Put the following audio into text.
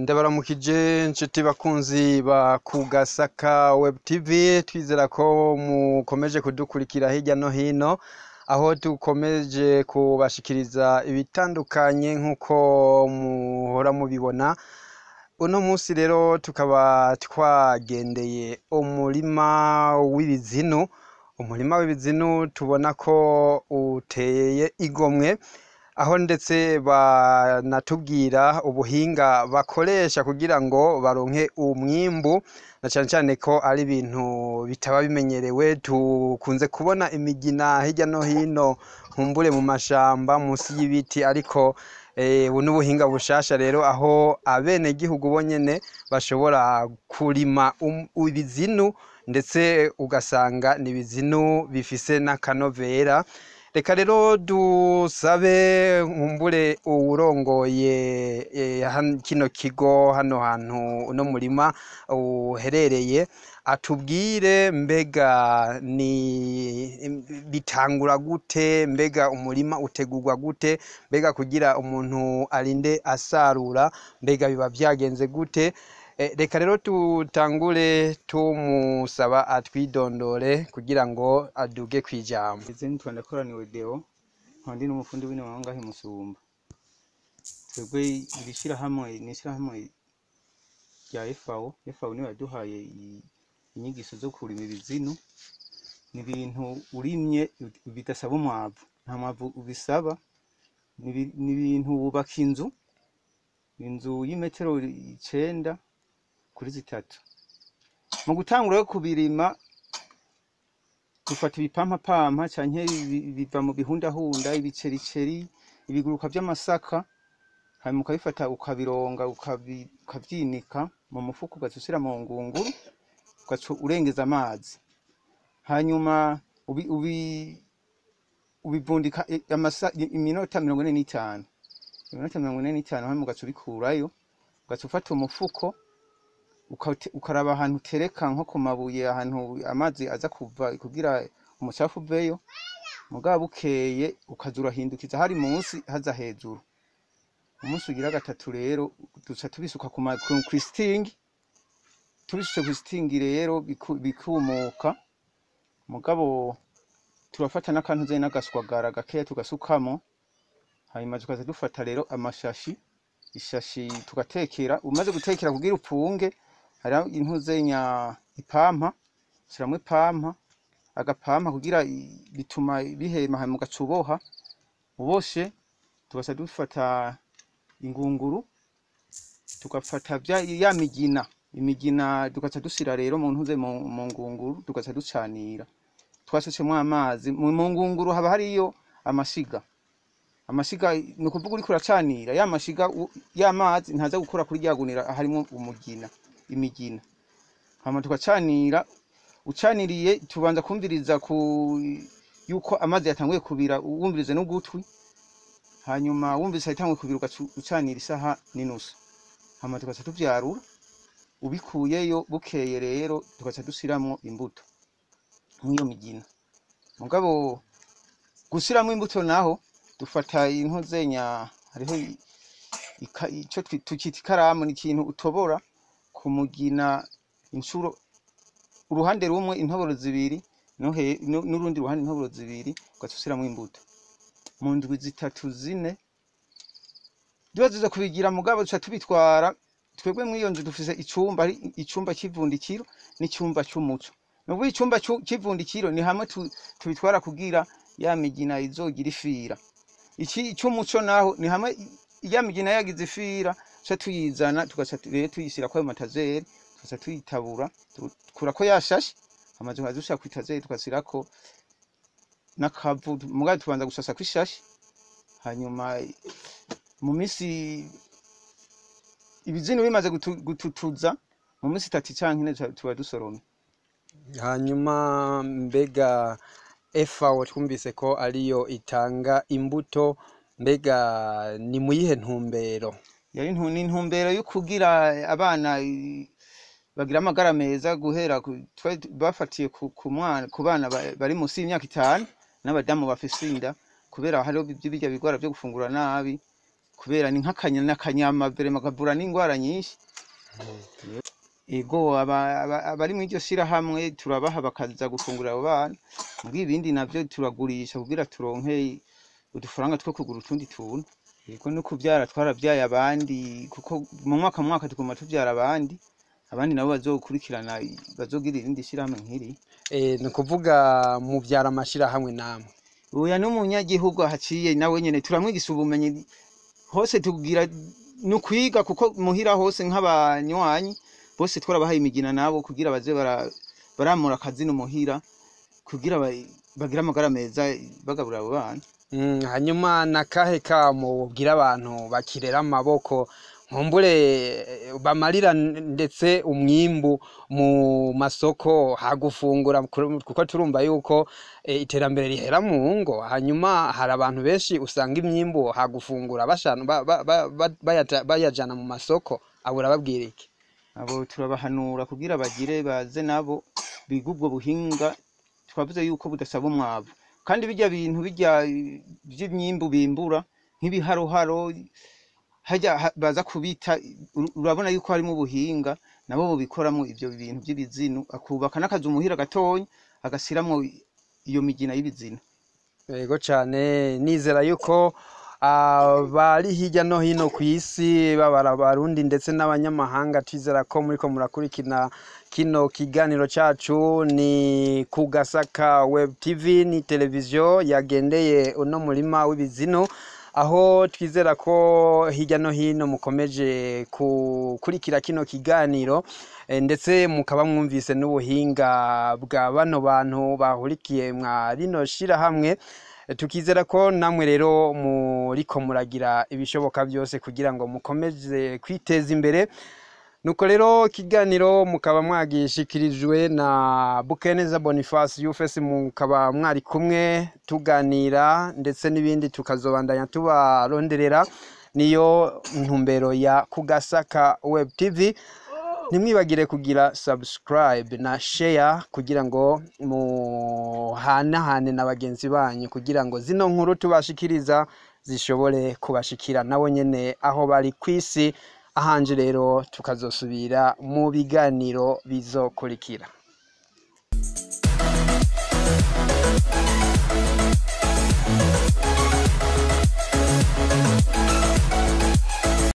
Ndabaramukije nshuti bakunzi ba Kugasaka Web TV, twizera ko mukomeje kudukurikira hirya no hino, aho dukomeje kubashikiriza ibitandukanye nk'uko muhora mubibona. Uno munsi rero tukaba twagendeye umurima w'ibizinu, umurima w'ibizinu tubona ko uteye igomwe, aho ndetse banatubwira ubuhinga bakoresha kugira ngo baronke umwimbu, na cane cane ko ari ibintu bitaba bimenyerewe. Tukunze kubona imigina hirya no hino, nkumbure mu mashamba musi y'ibiti, ariko ubu n'ubuhinga bushasha rero, aho abenegihugu bonyene bashobora kurima ibizinu, ndetse ugasanga ni ibizinu bifise n'akanovera. Reka rero dusabe nkumbure uwurongoye kino kigo, hano hantu uno murima uherereye, atubwire mbega ni bitangura gute, mbega umurima utegurwa gute, mbega kugira umuntu arinde asarura, mbega biba vyagenze gute? Reka rero tutangure tumusaba atwidondore kugira ngo aduge kwijambo. Eze nitwa Ndakoraniwe Deo, nkaba ndi n'umufundi w'intebe aho ngaho i Musumba. Twebwe iri shirahamwe ni ishirahamwe rya FAO. FAO niyo yaduhaye inyigisho zo kurima ibizinu. Ni ibintu urimye bidasaba umwavu, nta mwavu ubisaba. Ni ibintu wubaka inzu, inzu y'imetero 9 kuri 3. Mu gutangura yo kubirima, dufata ibipampapampa canke biva mu bihundahunda, ibicericeri, ibiguruka vy'amasaka, hanyuma ukabifata, ukabironga, ukavyinika mu mufuko, ugaca ushira mu ngunguru, ugaca urengeza amazi, hanyuma ubivundika iminota 45, iminota 45, hanyuma ugaca ubikurayo, ugaca ufata umufuko, ukaraba ahantu utereka, nko ku mabuye, ahantu amazi aza kuva kugira umucafu uveyo. Mugabo bukeye ukaza urahindukiza, hari munsi haza hejuru. Umunsi ugira gatatu rero duca tubisuka kw'isitingi. Tubisutse kw'isitingi rero bikumuka, mugabo turafata n'akantu zene n'agaswagara gakeya tugasukamo, hanyuma tukaza dufata rero amashashi, ishashi tugatekera. Umaze gutekera kugira upfunge, hariho intuzenya ipampa, ushiramwo ipampa, agapampa kugira bituma bihema, hanyuma ugaca uboha. Uboshe, tugaca dufata ingunguru, tugafata ya migina, imigina tugaca dushira rero mu ntuze, mu ngunguru, tugaca ducanira twasutsemwo amazi. Mu ngunguru haba hariyo amashiga. Amashiga ni ukuvuga uriko uracanira ya mashiga, ya mazi ntaza gukora kuri rya gunira harimwo umugina, imigina, hama tugacanira. Ucaniriye, tubanza kumviriza ku yuko amazi yatanguye kubira, wumvirize n'ugutwi. Hanyuma wumvise yatanguye kubira, ugaca ucanira isaha n'inusu, hama tugaca tuvyarura. Ubikuyeyo bukeye rero, tugaca dushiramwo imbuto mw'iyo migina. Mugabo gushiramwo imbuto naho, dufata intuzenya, hariho ico tukita ikaramu, ni ikintu utobora ku mugina incuro, uruhande rumwe intoboro zibiri, n'urundi ruhande intoboro zibiri, ugaca ushiramwo imbuto. Mu ndwi 3, 4 tuba tuza kubigira. Mugabo duca tubitwara twebwe mw'iyo nzu dufise icumba, ari icumba c'ivundikiro n'icyumba c'umuco. Nukuvuga icumba c'ivundikiro ni hamwe tubitwara kugira ya migina izogira ifira. Iki c'umuco naho ni hamwe ya migina yagize ifira tuca tuyizana, tugaca rero tuyishira kwayo matazeri, tugaca tuyitabura, dukurako yashashe, hama tukaza dushira kw'itazeri, tugashirako n'akavu. Mugabo tubanza gusasa kw'ishashe. Hanyuma mu misi ibizinu bimaze gututuza, mu minsi 3 canke 4 tuba dusoromye. Hanyuma mbega FAO twumvise ko ariyo itanga imbuto, mbega ni muyihe ntumbero? Yari ni intumbero yo kugira abana bagira amagara meza, guhera twari bafatiye ku mwana, ku bana bari munsi y'imyaka 5 n'abadamu bafise inda, kubera hariho birya bigwara vyo gufungura nabi. Kubera ni nk'akanya n'akanyama vraiment kavura n'ingwara nyinshi. Ego, abari muri iryo shirahamwe turabaha bakaza gufungurira abo bana, muga ibindi navyo turagurisha kugira turonke udufaranga two kugura utundi tuntu. Ego, no kuvyara twaravyaye abandi, kuko mu mwaka mu mwaka tuguma tuvyara abandi, abandi nabo bazokurikirana bazogira irindi shirahamwe nk'iri. Ni ukuvuga muvyara amashirahamwe namwe? Oya, n'umunyagihugu ahaciye nawe nyene turamwigisha ubumenyi hose, tugira ni ukwiga, kuko muhira hose nk'abanywanyi bose twarabahaye imigina nabo kugira baze baramura akazina muhira, kugira bagire amagara meza bagaburira abo bana. Hanyuma nakahe kamo wobwira abantu bakirera amaboko, nkumbure bamarira ndetse umwimbu mu masoko hagufungura, kuko turumva yuko iterambere rihera mu ngo? Hanyuma hari abantu benshi usanga imyimbu hagufungura bayajana mu masoko, abo urababwira iki? Abo turabahanura kugira bagire baze nabo biga ubwo buhinga twavuze yuko budasaba umwavu, kandi bijya bintu bijya vy'imyimbu bimbura nk'ibiharoharo hajya baza kubita, urabona yuko harimo ubuhinga nabo bobikoramwo ivyo bintu vy'ibizinu, akubaka n'akazu muhira gatonya agashiramwo iyo migina y'ibizinu. Yego cane, nizera yuko abari hirya no hino kw'isi, baba abarundi ndetse n'abanyamahanga, twizera ko muriko murakurikirana kino kiganiro cacu. Ni ku Gasaka Web TV, ni televiziyo yagendeye uno murima w'ibizinu, aho twizera ko hirya no hino mukomeje gukurikira kino kiganiro, ndetse mukaba mwumvise n'ubuhinga bwa bano bantu bahurikiye mwa rino shirahamwe. Tukizera ko namwe rero muriko muragira ibishoboka byose kugira ngo mukomeze kwiteza imbere. Nuko rero ikiganiro mukaba mwagishikirijwe na Bukeneza Boniface Yufesi, mukaba mwari kumwe tuganira ndetse n'ibindi tukazobandanya tubaronderera. Niyo ntumbero ya Kugasaka Web TV. Ntimwibagire kugira subscribe na share kugira ngo muhanahane na bagenzi banyu, kugira ngo zino nkuru tubashikiriza zishobore kubashikira nabo nyene aho bari kw'isi. Ahanje rero tukazosubira mu biganiro bizokurikira.